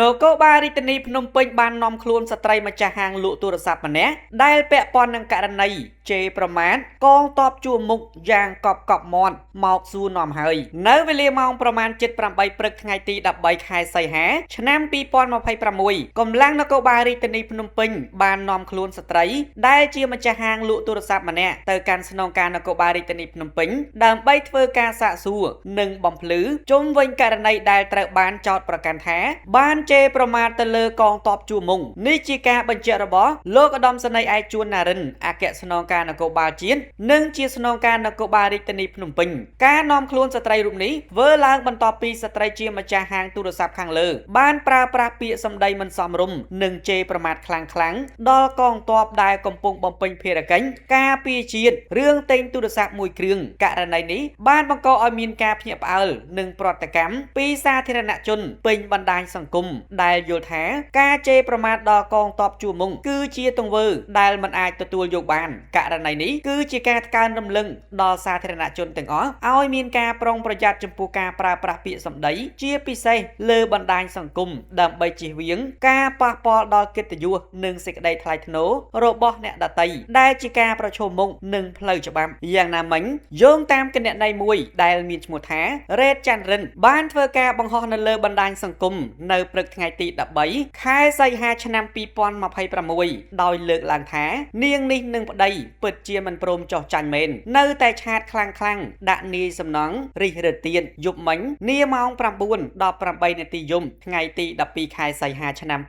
នគរបាលរាជធានីភ្នំពេញបាននាំខ្លួនស្ត្រីម្ចាស់ហាងលក់ទូរស័ព្ទម្នាក់ដែលពាក់ព័ន្ធនឹងករណីជេរប្រមាថកងទ័ពជួរមុខយ៉ាងកប់កប់មាត់មកសួរនាំហើយនៅវេលាម៉ោងប្រមាណ7:08ព្រឹកថ្ងៃទី13ខែសីហាឆ្នាំ2026កម្លាំងនគរបាលរាជធានីភ្នំពេញបាននាំខ្លួនស្ត្រីដែលជាម្ចាស់ហាងលក់ទូរស័ព្ទម្នាក់ទៅកាន់ស្នងការនគរបាលរាជធានីភ្នំពេញដើម្បីធ្វើការសាកសួរនិងបំភ្លឺជុំវិញករណីដែលត្រូវបានចោទប្រកាន់ថាបានជេរប្រមាថទៅលើកងទ័ពជួរមុខនេះជាការបញ្ជាក់របស់លោកឧត្តមសេនីយ៍ឯកជួនណារិនអគ្គស្នងការនគរបាលជាតិនិងជាស្នងការនគរបាលរាជធានីភ្នំពេញការនាំខ្លួនស្ត្រីរូបនេះធ្វើឡើងបន្ទាប់ពីស្ត្រីជាម្ចាស់ហាងទូរស័ព្ទខាងលើបានប្រើប្រាស់ពាក្យសម្ដីមិនសមរម្យនិងជេរប្រមាថខ្លាំងៗដល់កងទ័ពដែលកំពុងបំពេញភារកិច្ចការពារជាតិរឿងទិញទូរស័ព្ទមួយគ្រឿងករណីនេះបានបង្កឲ្យមានការភ្ញាក់ផ្អើលនិងប្រតិកម្មពីសាធារណជនពេញបណ្ដាញសង្គមដែលយល់ថាការជេរប្រមាថដល់កងទ័ពជួរមុខគឺជាទង្វើដែលមិនអាចទទួលយកបានករណីនេះគឺជាការថ្កើងរំលឹងដល់សាធារណជនទាំងអស់ឲ្យមានការប្រុងប្រយ័ត្នចំពោះការប្រើប្រាស់ពាក្យសម្ដីជាពិសេសលើបណ្ដាញសង្គមដើម្បីជៀសវាងការប៉ះពាល់ដល់កិត្តិយសនិងសេចក្តីថ្លៃថ្នូររបស់អ្នកដទៃដែលជាការប្រឈមមុខនឹងផ្លូវច្បាប់យ៉ាងណាមិញយោងតាមគណនីមួយដែលមានឈ្មោះថារ៉េតច័ន្ទរិនបានធ្វើការបង្ហោះនៅលើបណ្ដាញសង្គមនៅព្រឹកថ្ងៃទី13ខែសីហាឆ្នាំ2026ដោយលើកឡើងថានាងនេះនឹងប្តីពិតជាមិនព្រមចោះចាញ់មែននៅតែឆាតខ្លាំងៗដាក់នាយសំណងរិះរឹតទៀតយប់មិញនាម៉ោង9:18នាទីយំថ្ងៃទី12ខែសីហាឆ្នាំ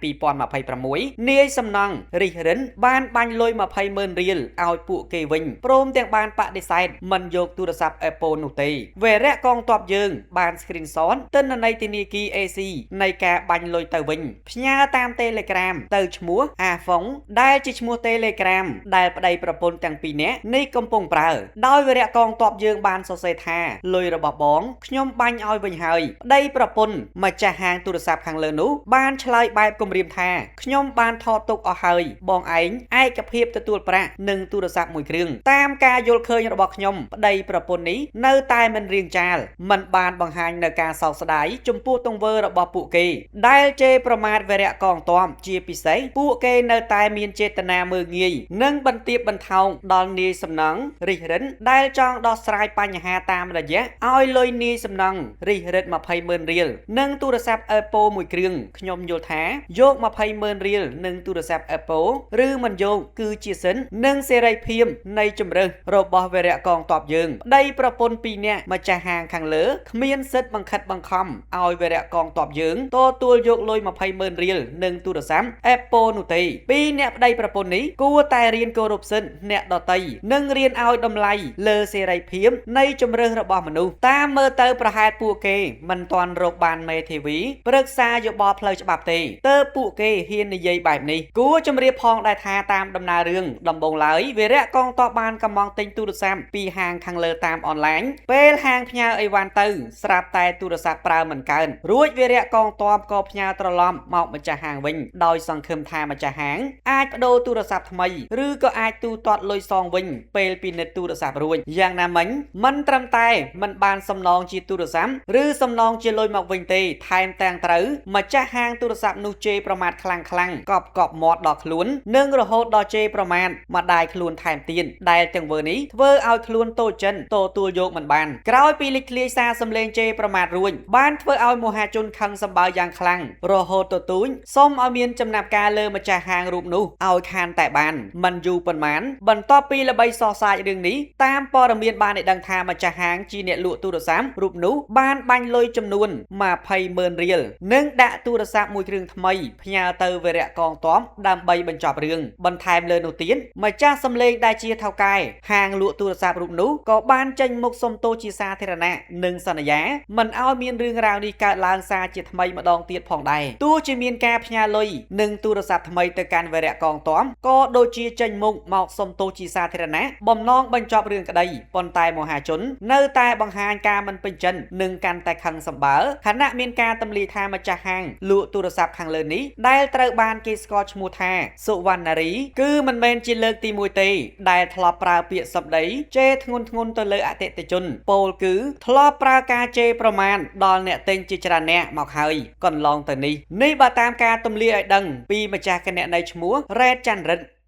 2026នាយសំណងរិះរិនបានបាញ់លុយ20ម៉ឺនរៀលឲ្យពួកគេវិញព្រមទាំងបានបដិសេធមិនយកទូរស័ព្ទ Apple នោះទេវរៈកងទ័ពយើងបាន screenshot ទិន្នន័យធនាគារ AC នៃការបាញ់លុយទៅវិញផ្ញើតាម Telegram ទៅឈ្មោះអាហ្វុងដែលជាឈ្មោះ Telegram ដែលប្តីប្រពន្ធទាំងពីរនាក់នេះកំពុងប្រើដោយវរៈកងទ័ពយើងបានសរសេរថាលុយរបស់បងខ្ញុំបាញ់ឲ្យវិញហើយប្តីប្រពន្ធម្ចាស់ហាងទូរស័ព្ទខាងលើនោះបានឆ្លើយបែបគំរាមថាខ្ញុំបានថតទុកអស់ហើយបងឯងឯកភាពទទួលប្រាក់និងទូរស័ព្ទមួយគ្រឿងតាមការយល់ឃើញរបស់ខ្ញុំប្តីប្រពន្ធនេះនៅតែមិនរៀងចាលមិនបានបង្ហាញនៅការសោកស្ដាយចំពោះទង្វើរបស់ពួកគេដែលជេរប្រមាថវរៈកងទ័ពជាពិសេសពួកគេនៅតែមានចេតនាមើលងាយនិងបន្ទាបបន្ថោងដល់នាយសំណងរិះរិនដែលចង់ដោះស្រាយបញ្ហាតាមរយៈឲ្យលុយនាយសំណងរិះរិន20ម៉ឺនរៀលនិងទូរស័ព្ទ Apple មួយគ្រឿងខ្ញុំយល់ថាយក20ម៉ឺនរៀលនិងទូរស័ព្ទ Apple ឬមិនយកគឺជាសិននិងសេរីភាពនៃជំរើសរបស់វរៈកងទ័ពយើងប្តីប្រពន្ធពីរនាក់ម្ចាស់ហាងខាងលើគ្មានសិទ្ធិបង្ខិតបង្ខំឲ្យវរៈកងទ័ពយើងទទួលយកលុយ20ម៉ឺនរៀលនិងទូរស័ព្ទ Apple នោះទេពីរអ្នកប្តីប្រពន្ធនេះគួរតែរៀនគោរពសិទ្ធិអ្នកដទៃនិងរៀនឲ្យតម្លៃលើសេរីភាពនៃជំរើសរបស់មនុស្សតាមមើលទៅប្រហែលពួកគេមិនទាន់រកបានមេធាវីប្រឹក្សាយោបល់ផ្លូវច្បាប់ទេទើបពួកគេហ៊ាននិយាយបែបនេះគួរជម្រាបផងដែរថាតាមដំណើររឿងដំបូងឡើយវរៈកងទ័ពបានកំងទិញទូរស័ព្ទពីហាងខាងលើតាមអនឡាញពេលហាងផ្ញើអីវ៉ាន់ទៅស្រាប់តែទូរស័ព្ទប្រើមិនកើនរួចវរៈកងទ័ពក៏ផ្ញើត្រឡប់មកម្ចាស់ហាងវិញដោយសង្ឃឹមថាម្ចាស់ហាងអាចបដូរទូរស័ព្ទថ្មីឬក៏អាចទូទាត់លុយសងវិញពេលពិនិត្យទូរស័ព្ទរួចយ៉ាងណាមិញមិនត្រឹមតែមិនបានសំណងជាទូរស័ព្ទឬសំណងជាលុយមកវិញទេថែមទាំងត្រូវម្ចាស់ហាងទូរស័ព្ទនោះជេរប្រមាថខ្លាំងៗកប់កប់មាត់ដល់ខ្លួននិងរហូតដល់ជេរប្រមាថម្ដាយខ្លួនថែមទៀតដែលទាំងវើនេះធ្វើឲ្យខ្លួនតូចចិនទទួលយកមិនបានក្រោយពីលេចធ្លាយសារសំឡេងជេរប្រមាថរួចបានធ្វើឲ្យមហាជនខឹងសម្បារយ៉ាងខ្លាំងរហូតទទូចសូមឲ្យមានចំណាប់ការលើម្ចាស់ហាងរូបនោះឲ្យខានតែបានមិនយូរប៉ុន្មានបន្ទាប់ពីល្បីសរសាយរឿងនេះតាមព័ត៌មានបានឲ្យដឹងថាម្ចាស់ហាងជាអ្នកលក់ទូរស័ព្ទរូបនោះបានបាញ់លុយចំនួន20ម៉ឺនរៀលនិងដាក់ទូរស័ព្ទមួយគ្រឿងថ្មីផ្ញើទៅវរៈកងទ័ពដើម្បីបញ្ចប់រឿងបន្ថែមលើនោះទៀតម្ចាស់សំឡេងដែលជាថៅកែហាងលក់ទូរស័ព្ទរូបនោះក៏បានចេញមុខសុំទោសជាសាធារណៈនិងសន្យាមិនឲ្យមានរឿងរ៉ាវនេះកើតឡើងសារជាថ្មីម្ដងទៀតផងដែរទោះជាមានការផ្ញើលុយនិងទូរស័ព្ទថ្មីទៅកាន់វរៈកងទ័ពក៏ដូចជាចេញមុខមកសុំ ទោសជាសាធារណៈបំណងបញ្ចប់រឿងក្តីប៉ុន្តែមហាជន នៅតែបង្ហាញការមិនពេញចិត្តនិងកាន់តែខឹងសម្បារខណៈមានការទម្លាយថាម្ចាស់ហាងលក់ទូរស័ព្ទខាងលើនេះដែលត្រូវបានគេស្គាល់ឈ្មោះថាសុវណ្ណារី គឺមិនមែនជាលើកទី1ទេដែលធ្លាប់ប្រើពាក្យសម្ដីជេរធ្ងន់ធ្ងរទៅលើអតិថិជនពោលគឺធ្លាប់ប្រើការជេរប្រមាថដល់អ្នកទិញជាច្រើនអ្នកមកហើយកន្លងទៅនេះនេះបើតាមការទម្លាយឲ្យដឹងពីម្ចាស់គណនីឈ្មោះរ៉េតច័ន្ទរិទ្ធ។